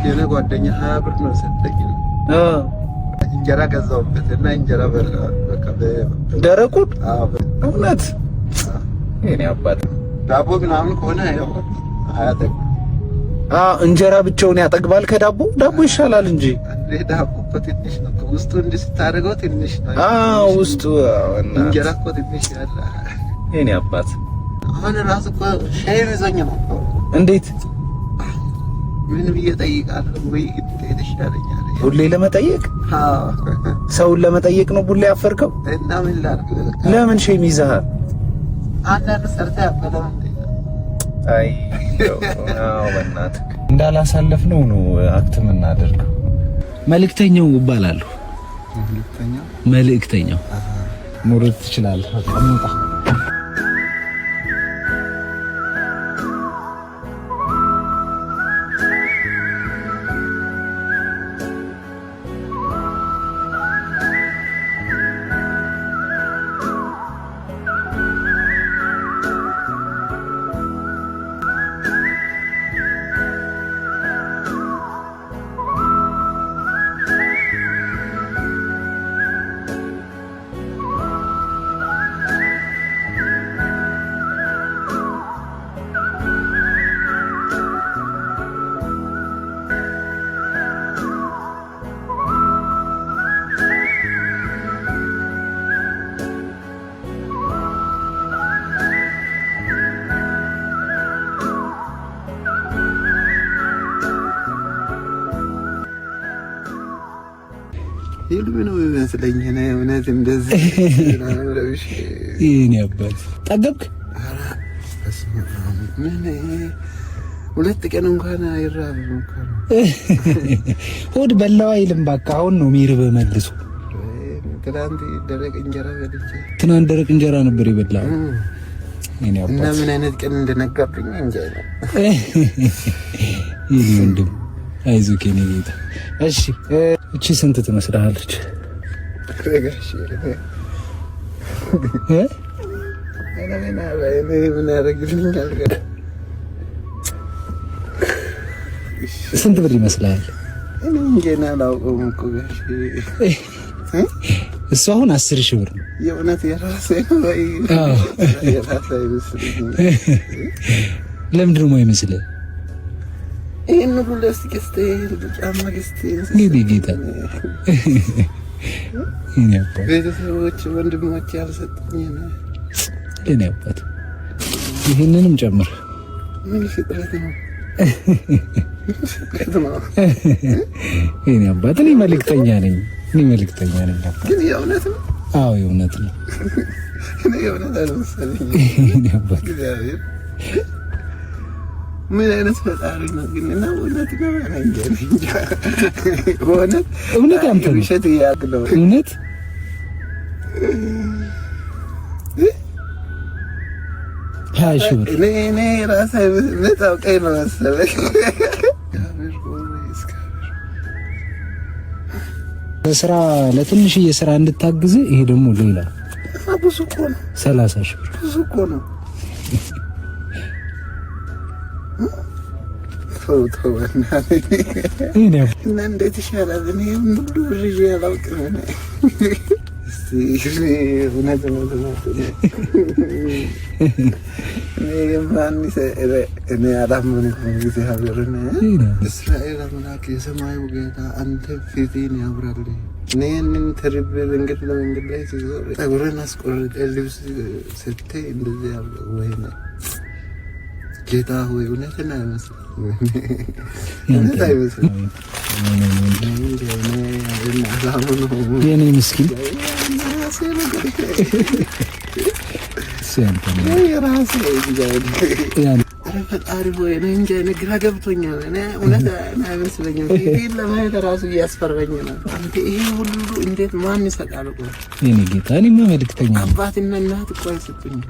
የሆነ ጓደኛ 20 ብር ነው ሰጠኝ። እንጀራ ገዛሁበት እና እንጀራ በላ። በቃ ደረቁን እውነት የኔ አባት። ዳቦ ምናምን ከሆነ ያው አያጠግብም። አዎ፣ እንጀራ ብቻውን ያጠግባል። ከዳቦ ዳቦ ይሻላል እንጂ። እንዴ፣ ዳቦ እኮ ትንሽ ነው። ውስጡ እንዲህ ስታደርገው ትንሽ ነው። አዎ፣ ውስጡ አዎ፣ እናት። እንጀራ እኮ ትንሽ ያለ። የኔ አባት። አሁን ራሱ እኮ shame ይዞኝ ነው እኮ። እንዴት? ምን ብዬ እጠይቃለሁ ወይ እንዴት ይሻለኛል? ቡሌ ለመጠየቅ? አዎ። ሰውን ለመጠየቅ ነው ቡሌ ያፈርከው? እና ምን ላድርግ? ለምን shame ይዘሃል? አንዳንድ ሰርተህ አትበላም እንዴ? አይ አዎ፣ በእናትህ እንዳላሳለፍ ነው ነው act የምናደርገው። መልእክተኛው እባላለሁ። መልእክተኛው? መልእክተኛው። መውረድ ትችላለህ። በቃ እንውጣ። ህልም ነው የሚመስለኝ። እኔ እውነት እንደዚህ የኔ አባት፣ ጠገብክ? ምን፣ 2 ቀን እንኳን አይራብም እኮ ነው። ሆድ በላው አይልም። በቃ አሁን ነው የሚርብህ መልሶ። ትናንት ደረቅ እንጀራ በልቼ። ትናንት ደረቅ እንጀራ ነበር የበላው። የኔ እና አባት። ምን አይነት ቀን እንደነጋብኝ እንጃ። የኔ ወንድም፣ አይዞህ የኔ ጌታ። እሺ፣ እቺ ስንት ትመስልሃለች? ጋሼ። እ? ምን ያደርግልኛል? ስንት ብር ይመስልሃል? እኔ እንጃ አላውቀውም እኮ ጋሼ። እሱ አሁን 10,000 ብር ነው። የእውነት የራሴ ነው ወይ? አዎ። የራሴ አይመስለኝም። ለምንድን ነው የማይመስልህ? ይህን ሁሉ ልብስ ገዝተህ፣ ይህን ሁሉ ጫማ ገዝተህ። የኔ ጌታ፣ የኔ አባት። ቤተሰቦች ወንድሞች ያልሰጡኝ ነው። የኔ አባት፣ ይህንንም ጨምር። ምን ፍጥረት ነው? ምን ፍጥረት ነው? የኔ አባት፣ እኔ መልእክተኛ ነኝ። እኔ መልእክተኛ ነኝ አባት። ግን የእውነት ነው። አዎ፣ የእውነት ነው። እኔ የእውነት አልመሰለኝም። የኔ አባት። እግዚአብሔር ምን አይነት ፈጣሪ ነው ግን? እና እውነት ነው። እኔ እንጃ፣ እኔ እንጃ። በእውነት። እውነት ያንተ ነው። ውሸት እያልክ ነው። እውነት። 20,000 ብር። እኔ ራሴ እውነት አውቀኝ ነው መሰለኝ። እግዚአብሔር ሆይ፣ እግዚአብሔር። ለስራ፣ ለትንሽዬ ስራ እንድታግዝ። ይሄ ደግሞ ሌላ። ብዙ እኮ ነው። 30,000 ብር። ብዙ እኮ ነው። ተው ተው፣ በእናትህ። የኔ አባት። እና እንዴት ይሻላል? እኔ ሁሉ ብር ይዤ አላውቅም። እኔ እስቲ እውነት እውነት እውነት እኔ ማን እኔ አላመንኩም እግዚአብሔርን። እስራኤል አምላክ የሰማዩ ጌታ አንተ ፊትህን ያብራልኝ። እኔ ይህንን ተርቤ መንገድ ለመንገድ ላይ ስዞር ፀጉሬን አስቆርጬ ልብስ ሰጥተህ እንደዚህ ያለ፣ ወይኔ ጌታ ሆይ፣ እውነትን አይመስልም። እውነት አይመስልም። የኔ ምስኪን፣ እሱ ያንተ ነው። የራሴ። ኧረ ፈጣሪ ሆይ፣ እኔ እንጃ፣ እኔ ግራ ገብቶኛል። እኔ እውነት አይመስለኝም። ፊቴን ለማየት ራሱ እያስፈራኝ ነው። አንተ ይሄ ሁሉ እንዴት ማን ይሰጣል? ቆይ። የኔ ጌታ፣ እኔማ መልእክተኛ ነኝ። አባትና እናት እኮ አይሰጡኝም።